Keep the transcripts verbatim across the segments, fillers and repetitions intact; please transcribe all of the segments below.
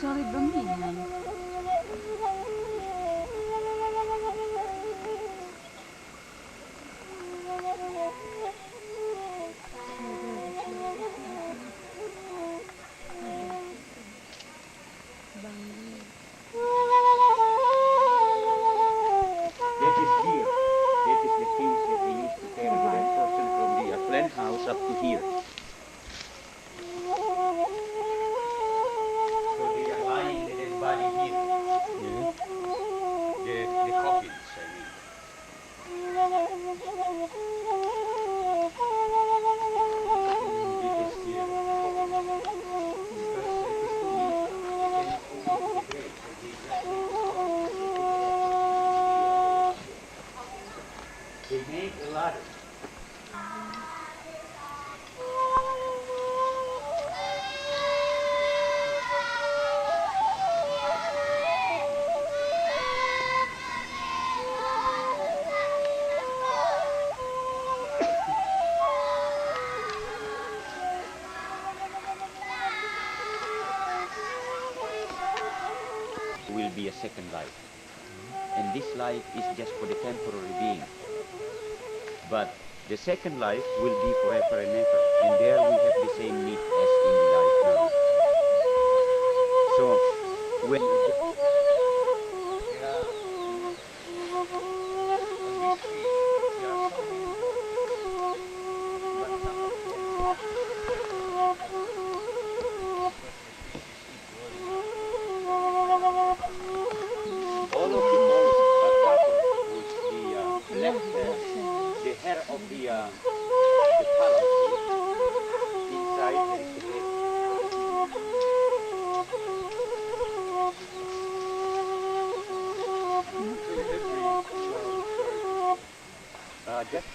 Sorry, Benny. That is deer. That is the things that they used to carry the person from the Aflen house up to here. So they are lying the dead body here. The, the coffins, I mean. They made a ladder. Will be a second life. And this life is just for the temporary being. But The second life will be forever and ever, and there we have the same need as in the life now. So, when all of the, all of the, uh, couple with the, uh, left, uh, the hair of the, uh, the palace inside there is the head. Uh, just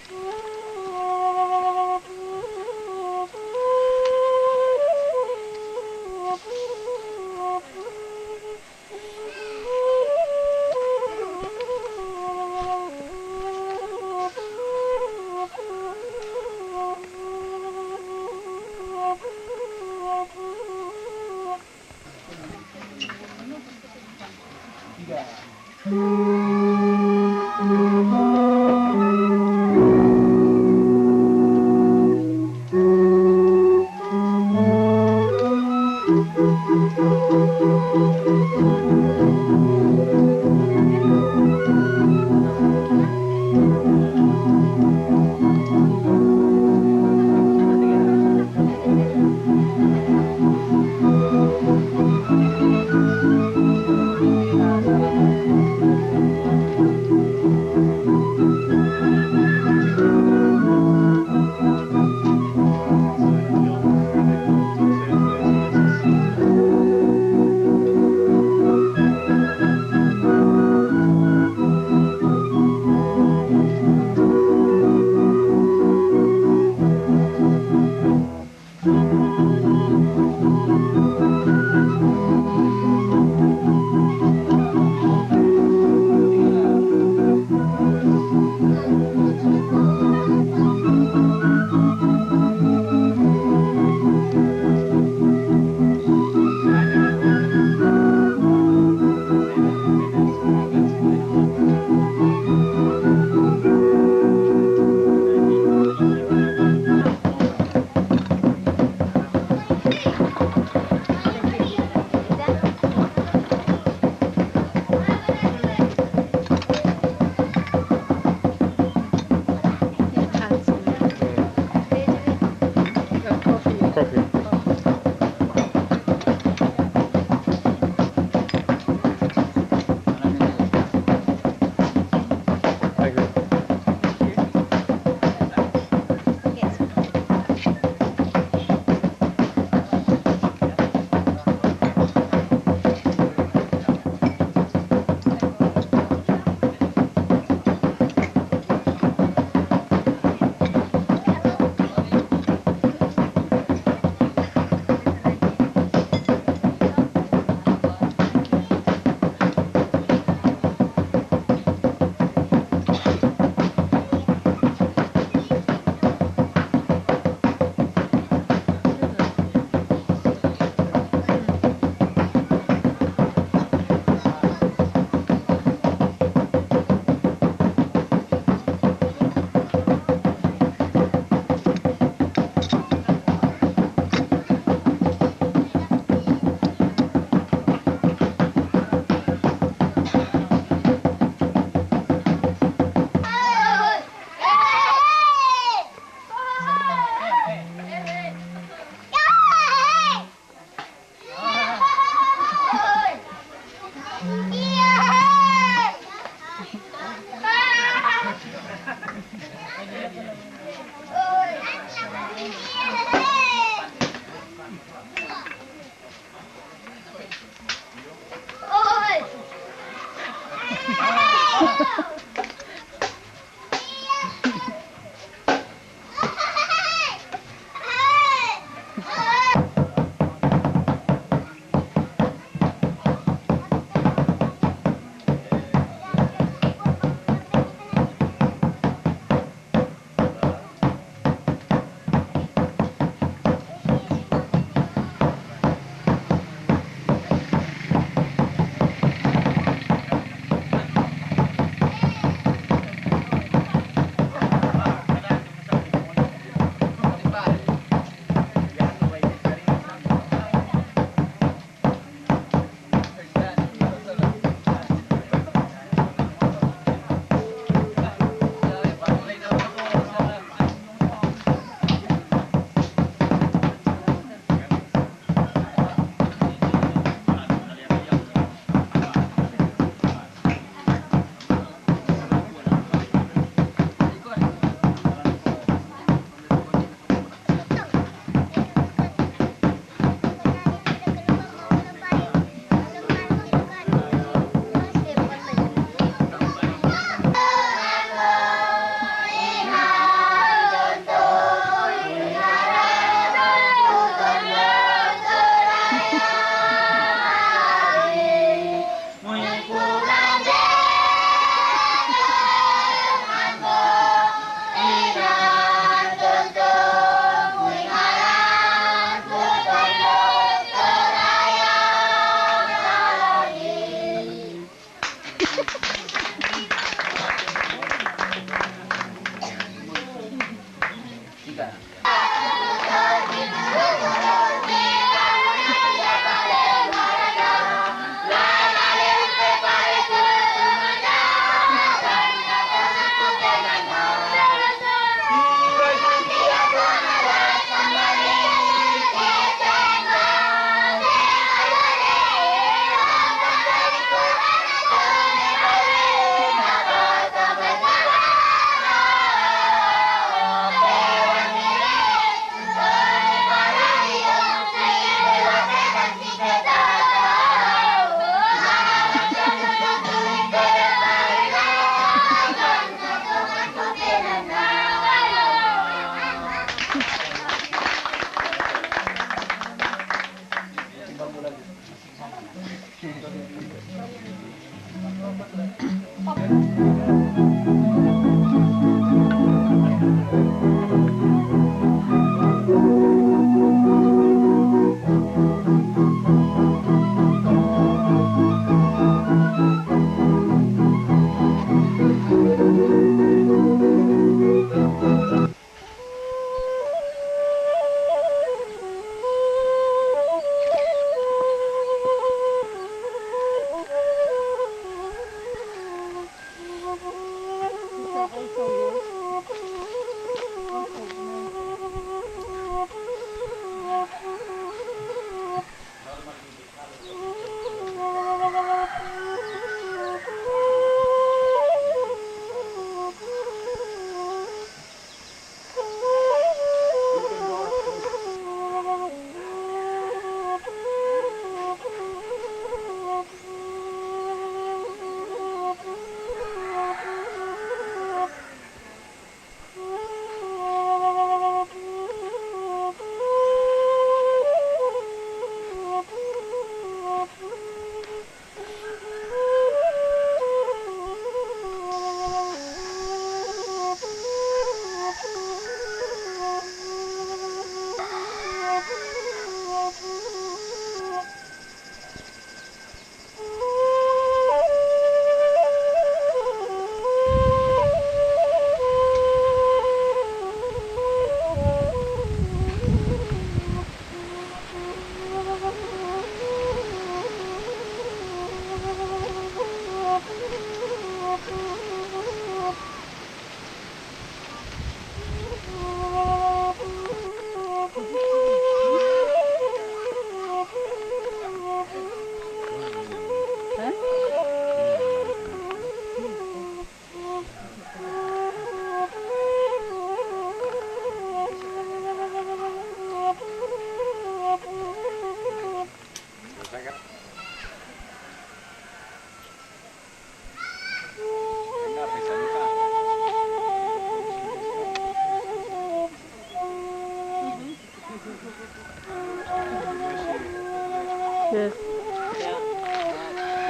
Ja.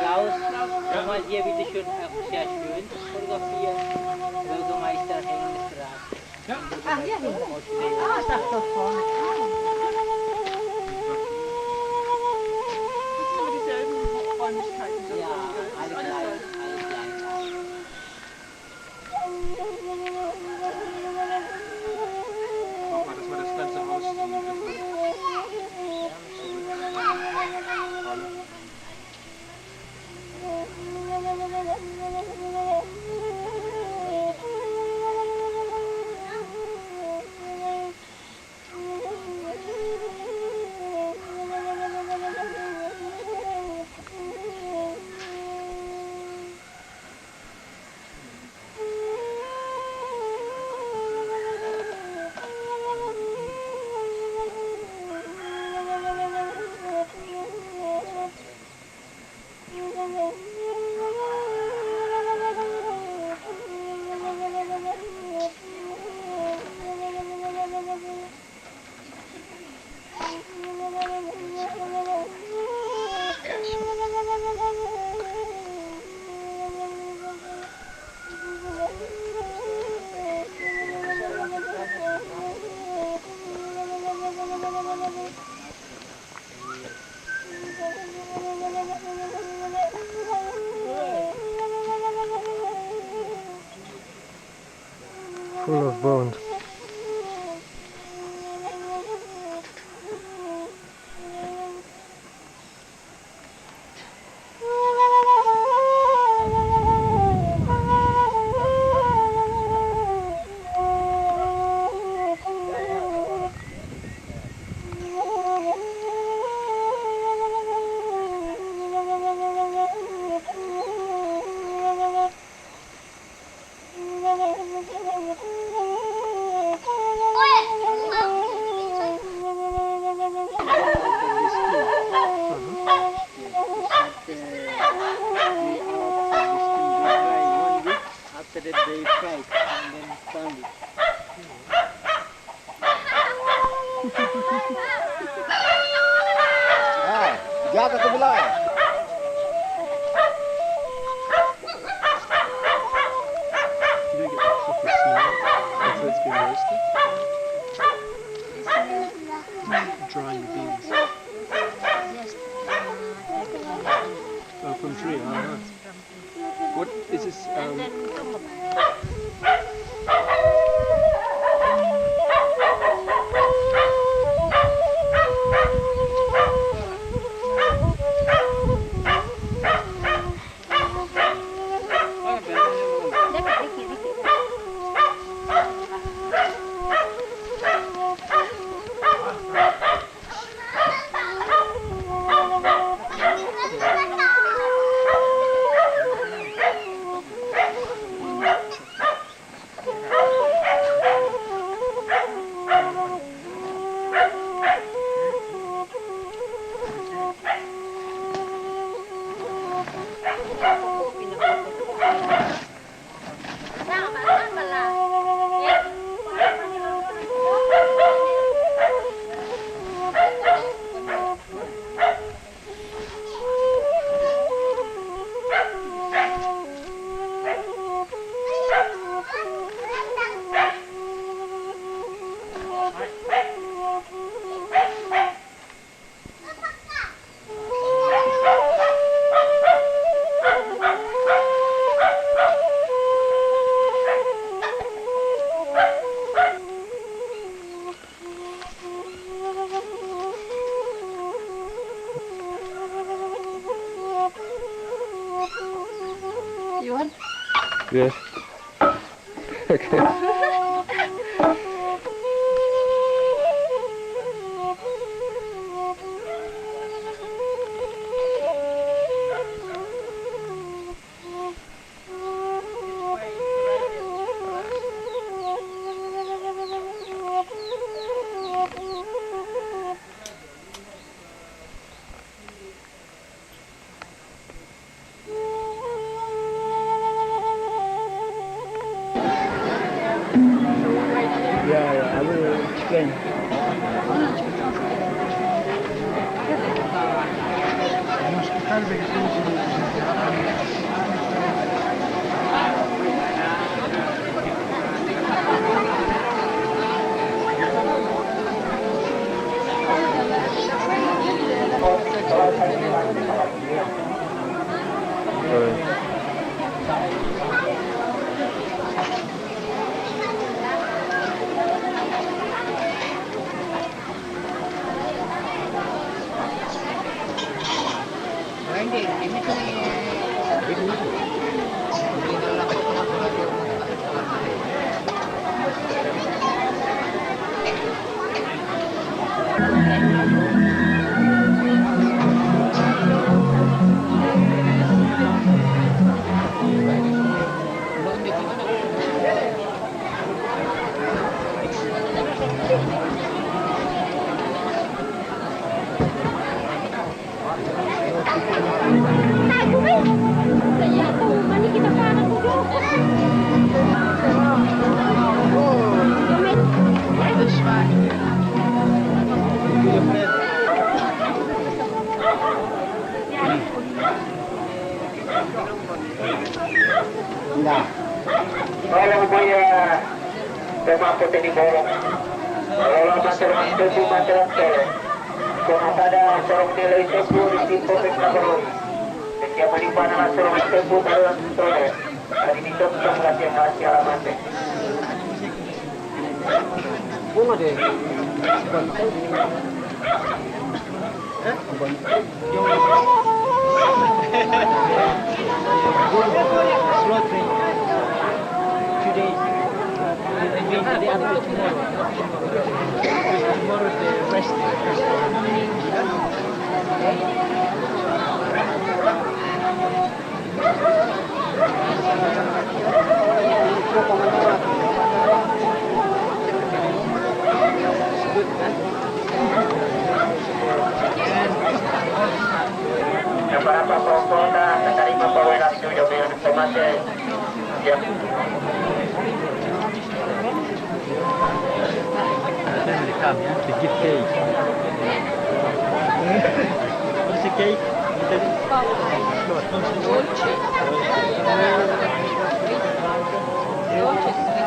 Klaus, nochmal hier, bitte schön, äh, sehr schön. Fotografie. Bürgermeister Heinz Graf. Ah, ja, ja. Ah, das da vorne. Ah. Das sind immer dieselben Räumlichkeiten. Ja, alles gleich, alles gleich. Guck mal, dass man das ganze Haus sieht. Full of bones. Drying the beans. Yes. Uh, from tree, uh-huh. What is this? Um, You want? Yes. Okay. Yeah, yeah, I will explain. Tolong buya pemaput ini borong. Kalau lama terus tunggu masalah tele. Kau ada sorong nilai tunggu di simpul pekabur. Setiap menimbang sorong tunggu dalam tele. Tadi di tunggu latihan hasil alamatnya. Bunga deh. Slaughtering today. And then the other tomorrow. Tomorrow the rest. Para papompona, tatarima pawena suyo, tomate. Siap. Then they come, yeah? They give cake. What's the cake? Dolce. Dolce, sweet.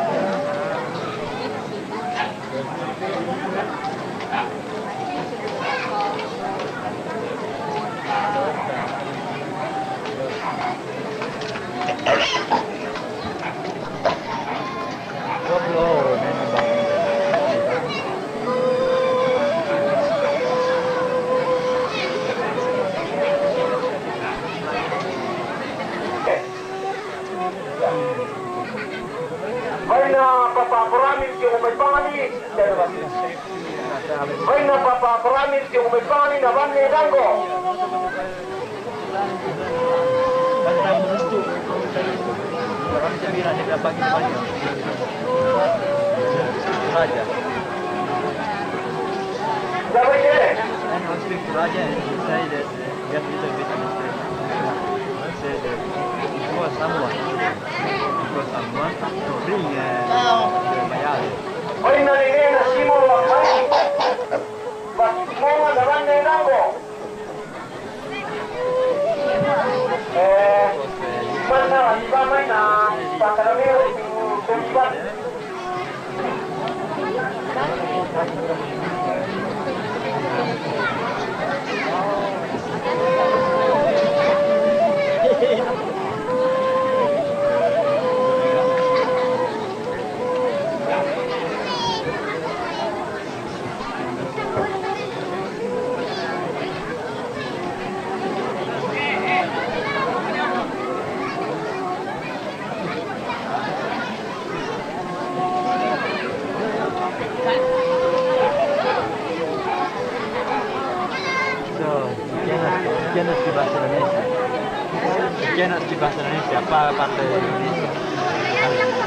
Baina papa Abraham, si ume pani na bane dango. Raja. Ya, baik, eh. I don't speak to Raja and he say that, uh, get rid of it and say, say that it was someone. It was someone to bring, uh, the Mayale. Oi, na nene na simo wa mai. Wa mama na bane dango. Eh, mana wa ni ba mai na pa karameo tu tu ba. So, ¿quién es, quién es de Barcelonesa? ¿Quién es de Barcelonesa? Pa-, parte de Indonesia.